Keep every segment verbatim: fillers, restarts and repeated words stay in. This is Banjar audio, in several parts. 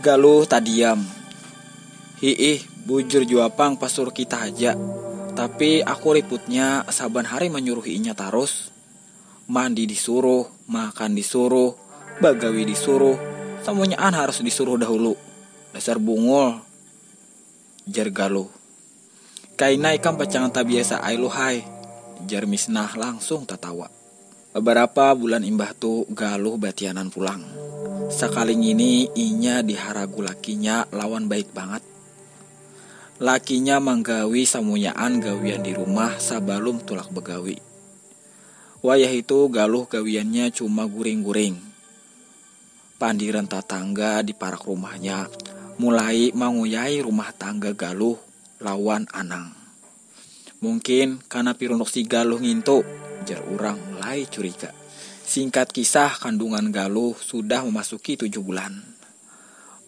Galuh tadiam. Hiih, bujur jua pang pasuruh kita haja. Tapi aku riputnya saban hari manyuruhi inya tarus. Mandi disuruh, makan disuruh, bagawi disuruh, samunyaan harus disuruh dahulu. Dasar bungul, jar Galuh. Kaina ikam pacangan tabiasa ai Luh hai, jar Misnah langsung tatawa. Beberapa bulan imbah tu Galuh batianan pulang. Sakali ngini inya diharagu lakinya lawan baik bangat. Lakinya manggawi samunyaan gawian di rumah sabalum tulak bagawi. Wayah itu Galuh gawiannya cuma guring-guring. Pandiran tatangga di parak rumahnya mulai manguyai rumah tangga Galuh lawan Anang. Mungkin kana pirunduk si Galuh ngintu, jar urang mulai curiga. Singkat kisah, kandungan Galuh sudah memasuki tujuh bulan.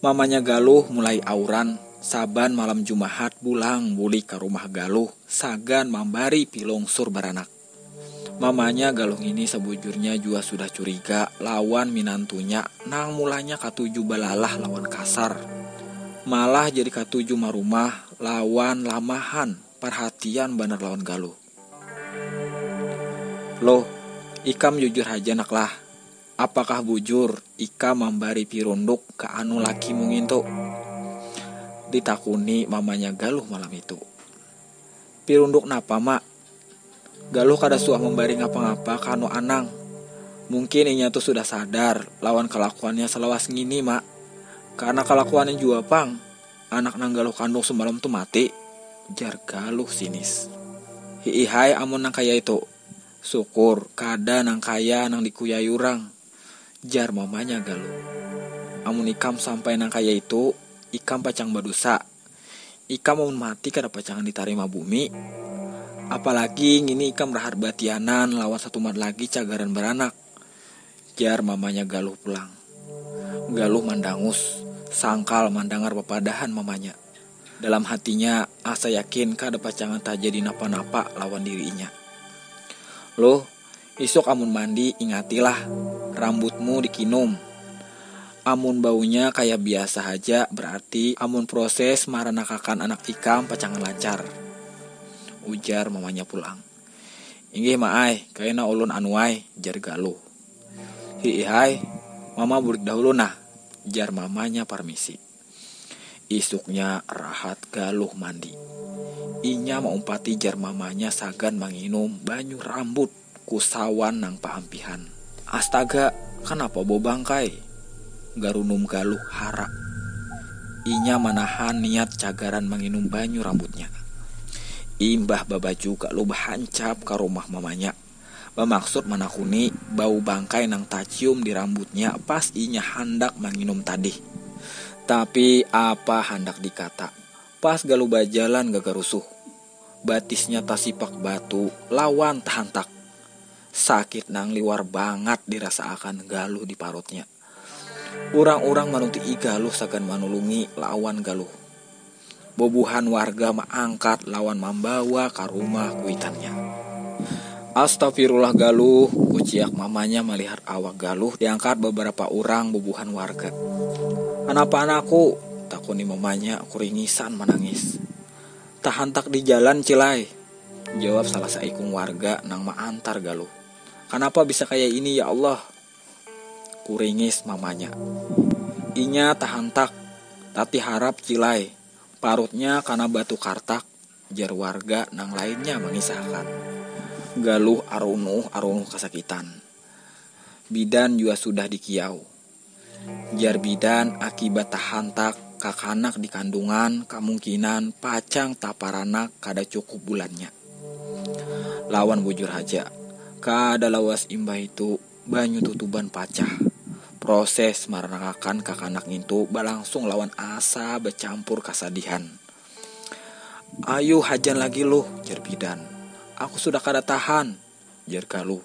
Mamanya Galuh mulai auran, saban malam Jumahat bulang bulik ka rumah Galuh sagan mambari pilungsur baranak. Mamanya Galuh ngini sabujurnya jua sudah curiga lawan minantunya nang mulanya katuju balalah lawan kasar. Malah jadi katuju marumah lawan lamahan parhatian banar lawan Galuh. Loh, ikam jujur haja nak lah. Apakah bujur ikam mambari pirunduk ka anu lakimu ngintu? Ditakuni mamanya Galuh malam itu. Pirunduk napa, Mak? Galuh kada suah mambari ngapa-ngapa ka anu Anang. Mungkin inya tu sudah sadar lawan kalakuannya salawas ngini, Mak. Karena kalakuannya jua pang, anak nang Galuh kandung semalam tu mati, jar Galuh sinis. Hiihai amun nang kaya itu. Syukur kada nang kaya nang dikuyai urang, jar mamanya Galuh. Amun ikam sampai nang kaya itu, ikam pacang badusa. Ikam amun mati kada pacangan ditarima bumi. Apalagi ngini ikam rahat batianan lawan satumat lagi cagaran baranak, jar mamanya Galuh pulang. Galuh mandangus, sangkal mandangar papadahan mamanya. Dalam hatinya asa yakin kada pacangan tajadi napa-napa lawan diri inya. Loh, isuk amun mandi ingatilah, rambutmu dikinum. Amun baunya kaya biasa haja, berarti amun proses maranakakan anak ikam pacangan lancar, ujar mamanya pulang. Inggih, Ma ai, kaina ulun anu ai, jar Galuh. Hiihai, Mama bulik dahulu nah, jar mamanya parmisi. Isuknya rahat Galuh mandi. Inya maumpati jar mamanya sagan manginum banyu rambut kusawan nang paampihan. Astaga, kanapa bau bangkai? Garunum Galuh hara. Inya manahan niat cagaran manginum banyu rambutnya. Imbah babaju Galuh bahancap ka rumah mamanya. Bamaksud manakuni bau bangkai nang tacium di rambutnya pas inya handak manginum tadih. Tapi apa handak dikata, pas Galuh bajalan gagarusuh, batisnya tasipak batu lawan tahantak. Sakit nang liwar bangat dirasaakan Galuh di parutnya. Urang-urang marunti'i Galuh sagan manulungi lawan Galuh. Bubuhan warga maangkat lawan mambawa ka rumah kuitannya. Astagfirullah Galuh, kuciak mamanya malihat awak Galuh diangkat beberapa urang bubuhan warga. Kanapa anakku? Takuni mamanya kuringisan manangis. Tahantak di jalan Cilai, jawab salah saikung warga nang maantar Galuh. Kanapa bisa kaya ini ya Allah? Kuringis mamanya. Inya tahantak, tatiharap Cilai, parutnya kana batu kartak, jar warga nang lainnya mangisahakan. Galuh arunuh-arunuh kasakitan. Bidan jua sudah dikiau. Jar bidan akibat tahantak kakanak di kandungan kamungkinan pacang taparanak kada cukup bulannya. Lawan bujur haja, kada lawas imbah itu banyu tutuban pacah. Proses maranakakan kakanak ngintu balangsung lawan asa bacampur kasadihan. Ayu hajan lagi Luh, jar bidan. Aku sudah kada tahan, jar Galuh.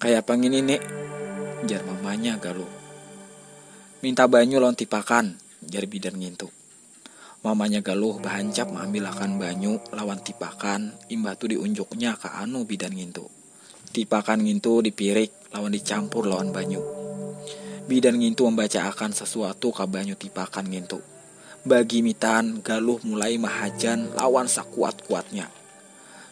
Kayapa ngini Nik? Jar mamanya Galuh. Minta banyu lawan tipakan, jar bidan ngintu. Mamanya Galuh bahancap maambilakan banyu lawan tipakan, imbah tu diunjuknya ka anu bidan ngintu. Tipakan ngintu dipirik lawan dicampur lawan banyu. Bidan ngintu membacaakan sesuatu ka banyu tipakan ngintu. Bagimitan Galuh mulai mahajan lawan sakuat-kuatnya.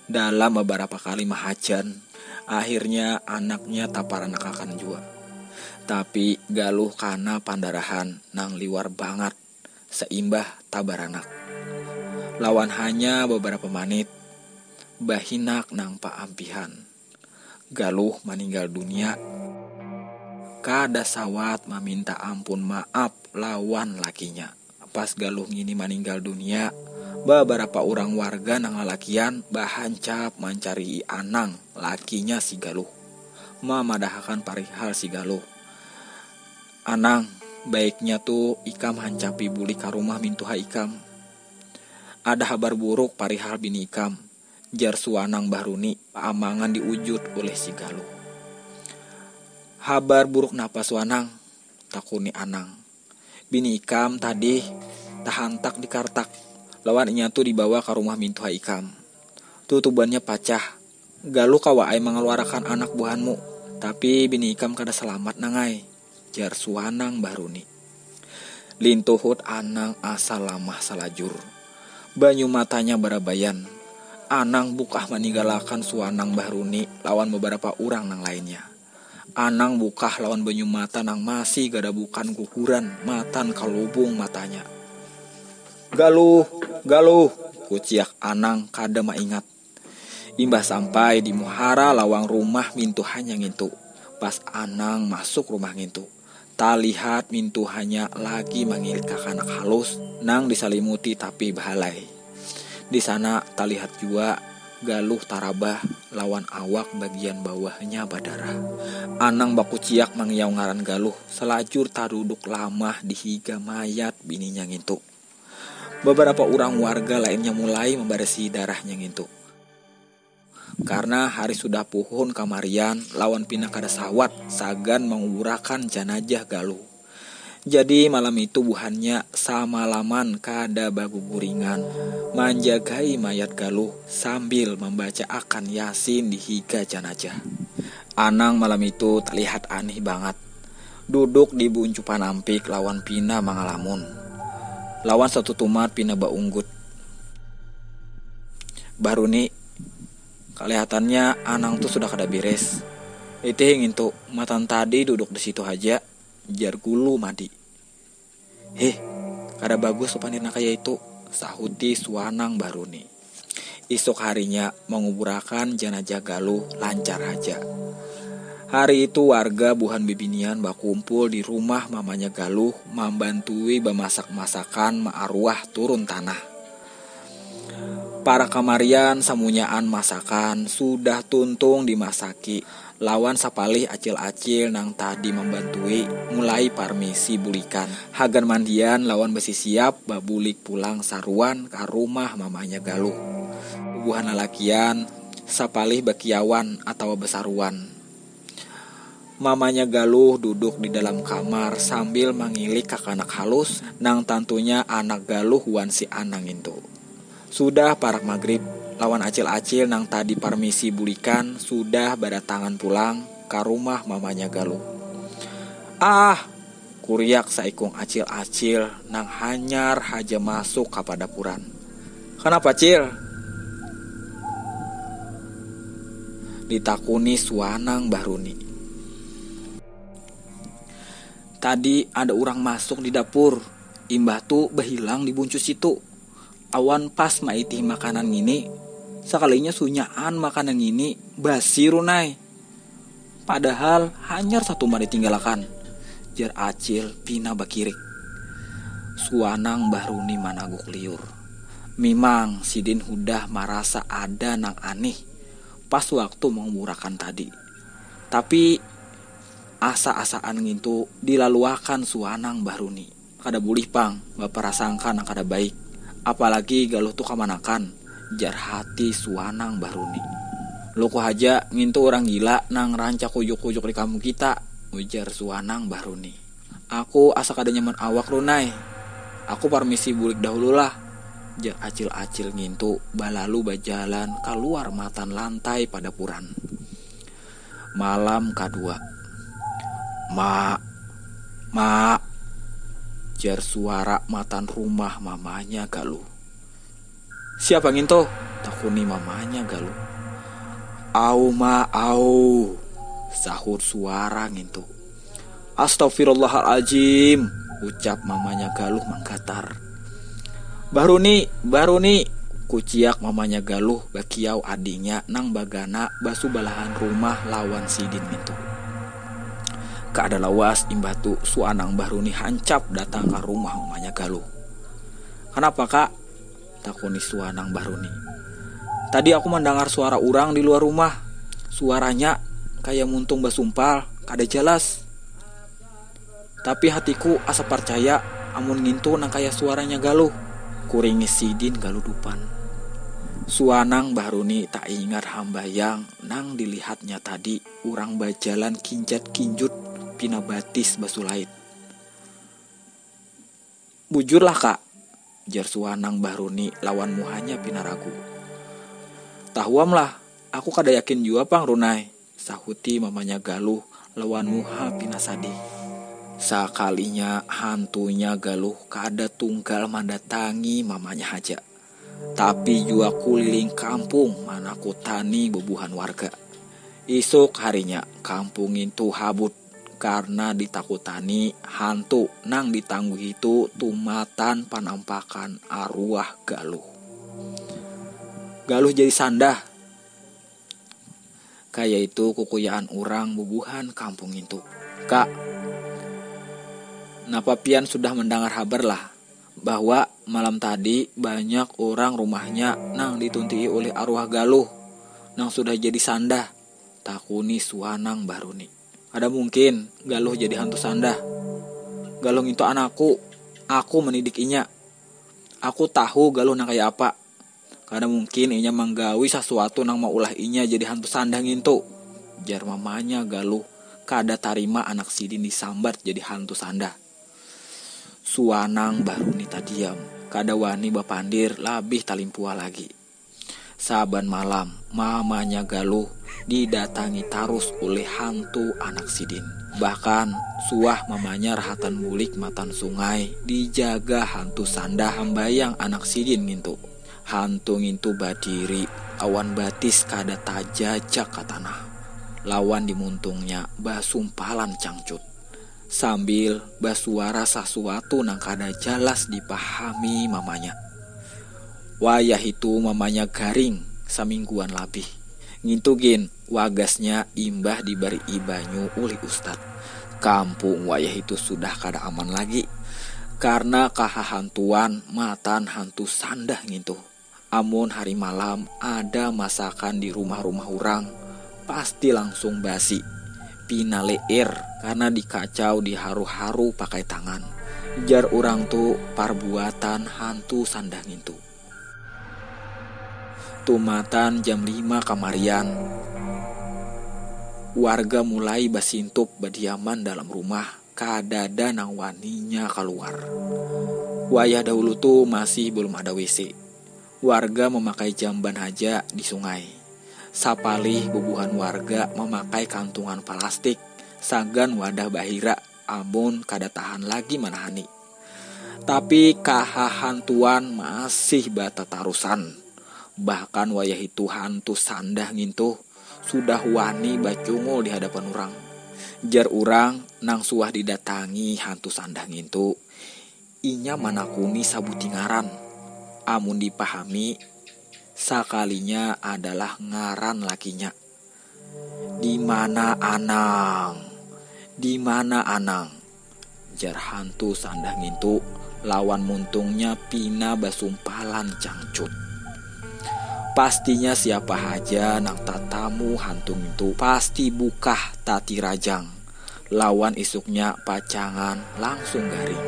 Dalam beberapa kali mahajan, akhirnya anaknya taparanakakan jua. Tapi Galuh kana pandarahan nang liwar bangat seimbah tabaranak. Lawan hanya beberapa manit, bahinak nang paampihan. Galuh maninggal dunia. Kada sawat maminta ampun maaf lawan lakinya. Pas Galuh ngini maninggal dunia, beberapa orang warga nang lalakian bahancap mancarii Anang, lakinya si Galuh. Mamadahakan parihal si Galuh. Anang, baiknya tu ikam hancapi bulik ka rumah mintuha ikam. Ada habar buruk parihal bini ikam, jar Suanang Bahruni, paamangan diujut oleh si Galuh. Habar buruk napa Suanang? Takuni Anang. Bini ikam tadi tahantak di kartak, lawan inya tu dibawa ka rumah mintuha ikam. Tutubannya pacah. Galuh kawa ai mangaluarakan anak buhanmu, tapi bini ikam kada salamat nangai, jar Suanang Bahruni. Lintuhut Anang asa lamah salajur. Banyu matanya barabayan. Anang bukah maninggalakan Suanang Bahruni lawan beberapa urang nang lainnya. Anang bukah lawan banyu mata nang masih gadabukan guguran matan ka lubung matanya. Galuh, Galuh, kuciak Anang kada maingat. Imbah sampai di muhara lawang rumah mintuhanya ngintu. Pas Anang masuk rumah ngintu, talihat mintuhanya lagi mangilik kakanak halus nang disalimuti tapi bahalai. Di sana talihat jua Galuh tarabah lawan awak bagian bawahnya badarah. Anang bakuciak mangiyau ngaran Galuh, salajur taduduk lamah di higa mayat bininya ngintu. Beberapa urang warga lainnya mulai mambarasihi darahnya ngintu. Karna hari sudah puhun kamarian lawan pina kada sawat sagan manguburakan janajah Galuh. Jadi malam itu buhannya samalaman kada baguguringan manjagai mayat Galuh sambil mambacaakan Yasin di higa janajah. Anang malam itu talihat anih bangat. Duduk di buncupan ampik lawan pina mangalamun. Lawan satutumat pina baunggut. Bahruni, kalihatannya Anang tu sudah kada beres. Itih ngintu, matan tadi duduk di situ haja, jar Gulu Madi. Hih, kada bagus tu pandir nang kaya itu, sahuti Suanang Bahruni. Isuk harinya manguburakan janajah Galuh lancar haja. Hari itu warga buhan bibinian bakumpul di rumah mamanya Galuh mambantui bamasak-masakan maaruah turun tanah. Para kamarian samunyaan masakan sudah tuntung dimasaki lawan sapalih acil-acil nang tadi mambantui mulai parmisi bulikan. Hagan mandian lawan basisiap babulik pulang saruan ka rumah mamanya Galuh. Bubuhan lalakian sapalih bakiauan atawa basaruan. Mamanya Galuh duduk di dalam kamar sambil mangilik kakanak halus nang tantunya anak Galuh wan si Anang ngintu. Sudah parak magrib, lawan acil-acil nang tadi parmisi bulikan sudah badatangan pulang ka rumah mamanya Galuh. Ah, kuriak saikung acil-acil nang hanyar haja masuk ka padapuran. Kanapa, Cil? Ditakuni Suanang Bahruni. Tadi ada urang masuk di dapur, imbah tu bahilang di buncu situ. Awan pas maitih makanan ngini, sakalinya sunyaan makanan ngini basi Runai. Padahal hanyar satumat ditinggalakan, jar Acil pina bakirik. Suanang Bahruni managuk liur. Mimang sidin hudah marasa ada nang anih pas waktu manguburakan tadi. Tapi asa-asaan ngintu dilaluakan Suanang Bahruni. Kada bulih pang baparasangka nang kada baik, apalagi Galuh tu kamanakan, jar hati Suanang Bahruni. Luku haja ngintu urang gila nang rancak kujuk-kujuk di kampung kita, ujar Suanang Bahruni. Aku asa kada nyaman awak Runai. Aku parmisi bulik dahulu lah, jar Acil-acil ngintu balalu bajalan kaluar matan lantai padapuran. Malam kadua. Ma, Ma, jar suara matan rumah mamanya Galuh. Siapa ngintu? Takuni mamanya Galuh. Au ma, au, sahut suara ngintu. Astagfirullahal'ajim, ucap mamanya Galuh manggatar. Baruni, baruni, kuciak mamanya Galuh bakiau adingnya nang bagana basubalahan rumah lawan sidin ngintu. Kada lawas imbah tu suanang baruni hancap datang ka rumah mamanya Galuh. Kanapa kak? Takuni suanang baruni. Tadi aku mandangar suara urang di luar rumah. Suaranya kaya muntung basumpal, kada jalas. Tapi hatiku asa parcaya amun ngintu nang kaya suaranya Galuh. Kuringis sidin galudupan. Suanang baruni tak ingat hambayang nang dilihatnya tadi urang bajalan kinjat-kinjut pina batis basulait. Bujurlah kak, jar suanang baruni lawan muhanya pina ragu. Tahuam lah, aku kada yakin jua pang Runai, sahuti mamanya Galuh lawan muha pina sadih. Sakalinya hantunya Galuh kada tunggal mandatangi mamanya haja, tapi jua kuliling kampung manakutani bubuhan warga. Isuk harinya kampung ngintu habut karna ditakutani hantu nang ditangguhi tu tumatan panampakan aruah Galuh. Galuh jadi sandah. Kaya itu kukuyaan urang bubuhan kampung ngintu. Kak, napa pian sudah mandangar habar lah bahwa malam tadi banyak urang rumahnya nang dituntii ulih aruah Galuh nang sudah jadi sandah, takuni suanang baruni. Kada mungkin Galuh jadi hantu sandah. Galuh ngintu anakku, aku mandidik inya. Aku tahu Galuh nang kaya apa. Kada mungkin inya manggawi sasuatu nang maulah inya jadi hantu sandah ngintu, jar mamanya Galuh kada tarima anak sidin disambat jadi hantu sandah. Suanang baruni tadiam, kada wani bapandir labih talimpua lagi. Saban malam, mamanya Galuh didatangi tarus ulih hantu anak sidin. Bahkan, suah mamanya rahatan bulik matan sungai dijaga hantu sandah hambayang anak sidin ngintu. Hantu ngintu badiri awan batis kada tajajak ka tanah, lawan di muntungnya basumpalan cangcut. Sambil basuara sasuatu nang kada jalas dipahami mamanya. Wayah itu mamanya garing samingguan labih. Ngintu gin wagasnya imbah dibarii banyu ulih ustad. Kampung wayah itu sudah kada aman lagi karna kahahantuan matan hantu sandah ngintu. Amun hari malam ada masakan di rumah-rumah urang, pasti langsung basi, pina leer karna dikacau diharu-haru pakai tangan. Jar urang tu parbuatan hantu sandah ngintu. Tumatan jam lima kamarian, warga mulai basintup badiaman dalam rumah, kadada nang waninya kaluar. Wayah dahulu tu masih belum ada W C. Warga memakai jamban haja di sungai. Sapalih bubuhan warga memakai kantungan palastik sagan wadah bahira amun kada tahan lagi manahani. Tapi kahahantuan masih batatarusan. Bahkan wayah itu hantu sandah ngintu sudah wani bacungul di hadapan urang. Jar urang nang suah didatangi hantu sandah ngintu, inya manakuni sabuti ngaran. Amun dipahami, sakalinya adalah ngaran lakinya. Di mana Anang? Di mana Anang? Jar hantu sandah ngintu lawan muntungnya pina basumpalan cangcut. Pastinya siapa haja nang tatamu hantu ngintu pasti bukah tati rajang. Lawan isuknya pacangan langsung garing.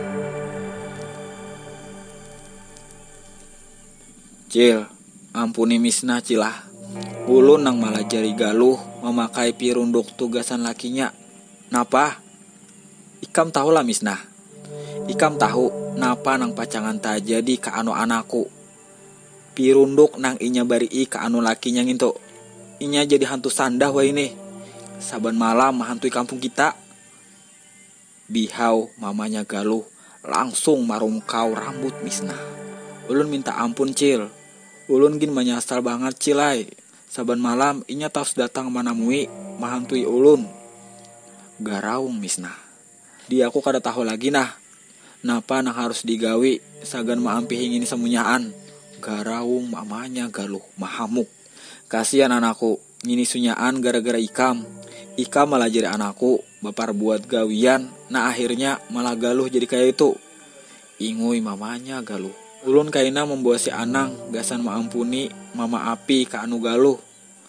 Cil, ampuni Misnah, Cilah. Ulun nang malajari Galuh mamakai pirunduk tugasan lakinya. Napa? Ikam tahu lah, Misnah. Ikam tahu napa nang pacangan tajadi ka anu anakku. Pirunduk nang inya barii ka anu lakinya ngintu. Inya jadi hantu sandah wahini. Saban malam mahantui kampung kita. Bihau mamanya Galuh langsung marungkau rambut Misnah. "Ulun minta ampun, Cil. Ulun gin manyasal bangat, Cil ai. Saban malam inya tarus datang manamui, mahantui ulun," garaung Misnah. "Di aku kada tahu lagi nah, napa nang harus digawi sagan maampihi ngini samunyaan," garaung mamanya Galuh mahamuk. "Kasian anakku, ngini sunyaan gara-gara ikam. Ikam malajari anakku baparbuat gawian, nah akhirnya malah Galuh jadi kaya itu," ingui mamanya Galuh. "Ulun kaina mambawa si Anang gasan maampuni, mamaapi ka anu Galuh,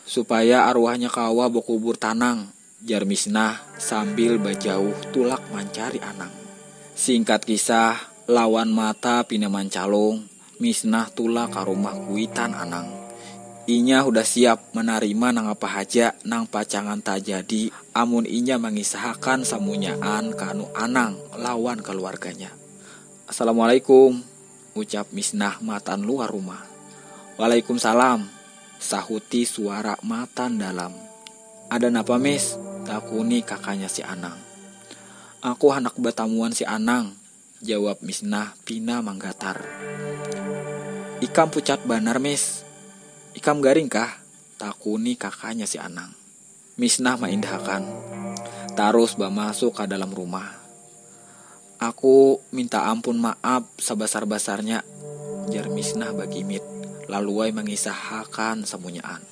supaya arwahnya kawa bakubur tanang," jar Misnah sambil bajauh tulak mancari Anang. Singkat kisah, lawan mata pina mancalung, Misnah tulak ka rumah kuitan Anang. Inya hudah siap manarima nangapa haja nang pacangan tajadi amun inya mangisahakan samunyaan ka anu Anang lawan kaluarganya. "Assalamualaikum," ucap Misnah matan luar rumah. "Waalaikumsalam," sahuti suara matan dalam. "Ada napa, Mis?" takuni kakanya si Anang. "Aku handak batamuan si Anang," jawab Misnah pina manggatar. "Ikam pucat banar, Mis. Ikam garing kah?" takuni kakanya si Anang. Misnah maindahakan, tarus bamasuk ka dalam rumah. "Aku minta ampun maaf sabasar-basarnya," jar Misnah bagimit, lalu ai mangisahakan samunyaan.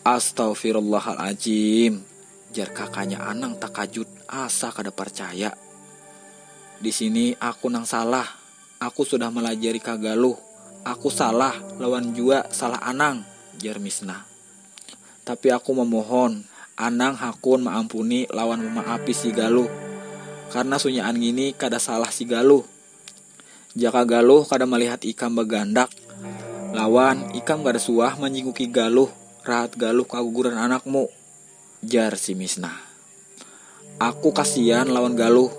"Astagfirullahal'ajim," jar kakanya Anang takajut asa kada parcaya. "Di sini aku nang salah. Aku sudah malajari ka Galuh. Aku salah lawan jua salah Anang," jar Misnah. "Tapi aku mamohon, Anang hakun maampuni lawan mamaapi si Galuh, karna sunyaan ngini kada salah si Galuh. Jaka Galuh kada malihat ikam bagandak, lawan ikam kada suah manjinguki Galuh, rahat Galuh kaguguran anakmu," jar si Misnah. "Aku kasian lawan Galuh.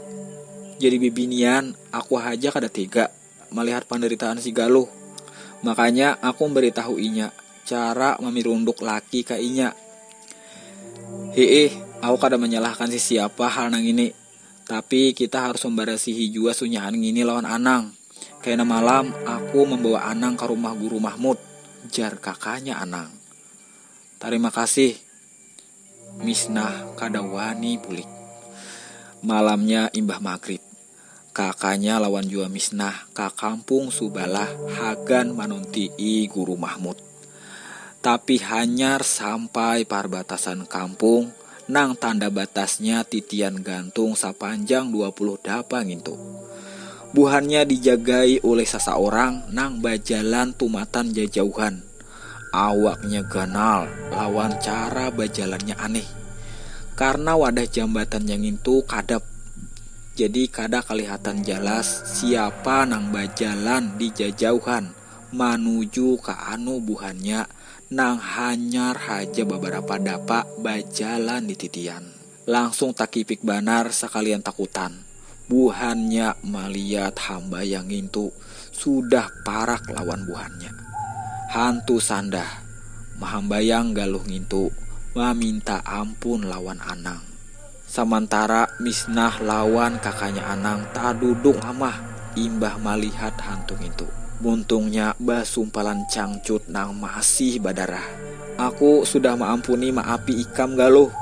Jadi bibinian, aku haja kada tega malihat pandaritaan si Galuh. Makanya aku mambaritahu inya cara mamirunduk laki ka inya. Hiih, aku kada manyalahkan sisiapa hal nang ini. Tapi kita harus mambarasihi jua sunyaan ngini lawan Anang. Kaina malam aku mambawa Anang ka rumah Guru Mahmud," jar kakanya Anang. "Tarima kasih." Misnah kada wani bulik. Malamnya imbah magrib, kakanya lawan jua Misnah ka kampung subalah hagan manuntii Guru Mahmud. Tapi hanyar sampai parbatasan kampung nang tanda batasnya titian gantung sapanjang dua puluh dapa ngintu. Buhannya dijagai ulih sasaurang nang bajalan tumatan jajauhan. Awaknya ganal lawan cara bajalannya aneh. Karna wadah jambatannya ngintu kadap, jadi kada kalihatan jalas siapa nang bajalan di jajauhan manuju ka anu buhannya nang hanyar haja babarapa dapa bajalan di titian. Langsung takipik banar sakalian takutan. Buhannya maliat hambayang ngintu sudah parak lawan buhannya. Hantu sandah, mahambayang Galuh ngintu maminta ampun lawan Anang. Samantara Misnah lawan kakanya Anang taduduk amah imbah malihat hantu ngintu. Buntungnya basumpalan cangcut nang masih badarah. "Aku sudah maampuni maapi ikam Galuh.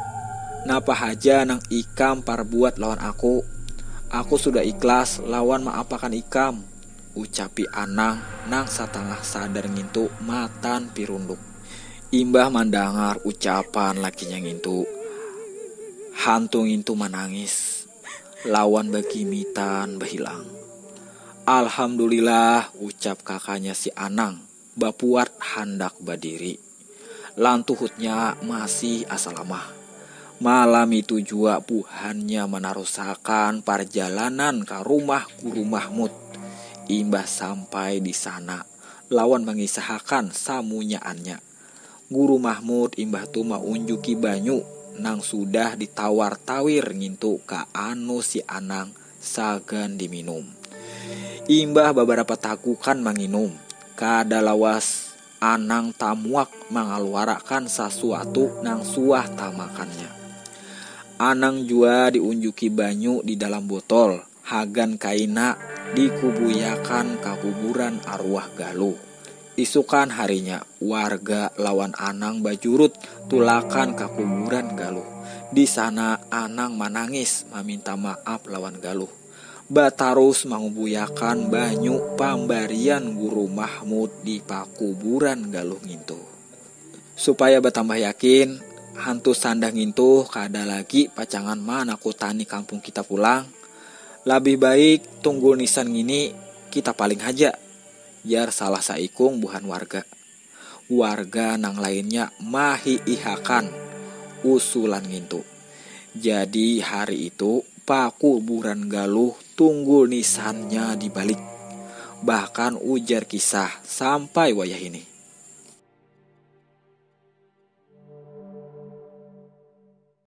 Napa haja nang ikam parbuat lawan aku, aku sudah ikhlas lawan maapakan ikam," ucapi Anang nang satangah sadar ngintu matan pirunduk. Imbah mandangar ucapan lakinya ngintu, hantu ngintu manangis lawan bagimitan bahilang. "Alhamdulillah," ucap kakanya si Anang bapuat handak badiri. Lantuhutnya masih asa lamah. Malam itu jua buhannya manarusakan parjalanan ka rumah Guru Mahmud. Imbah sampai di sana, lawan mangisahakan samunyaannya. Guru Mahmud imbah tu maunjuki banyu nang sudah ditawar-tawir ngintu ka anu si Anang sagan diminum. Imbah babarapa tagukan manginum, kada lawas Anang tamuak mangaluarakan sasuatu nang suah tamakannya. Anang jua diunjuki banyu di dalam botol, hagan kaina dikubuyakan ka kuburan arwah Galuh. Isukan harinya, warga lawan Anang bajurut tulakan ka kuburan Galuh. Di sana Anang manangis maminta maaf lawan Galuh. Batarus mangubuyakan banyu pambarian Guru Mahmud di pakuburan Galuh ngintu. Supaya batambah yakin, hantu sandah ngintu kada lagi pacangan manakutani kampung kita pulang. Labih baik tunggul nisan ngini kita paling haja, jar salah saikung buhan warga. Warga nang lainnya mahiihakan usulan ngintu. Jadi hari itu pakuburan Galuh tunggul nisannya dibalik. Bahkan ujar kisah sampai wayah ini.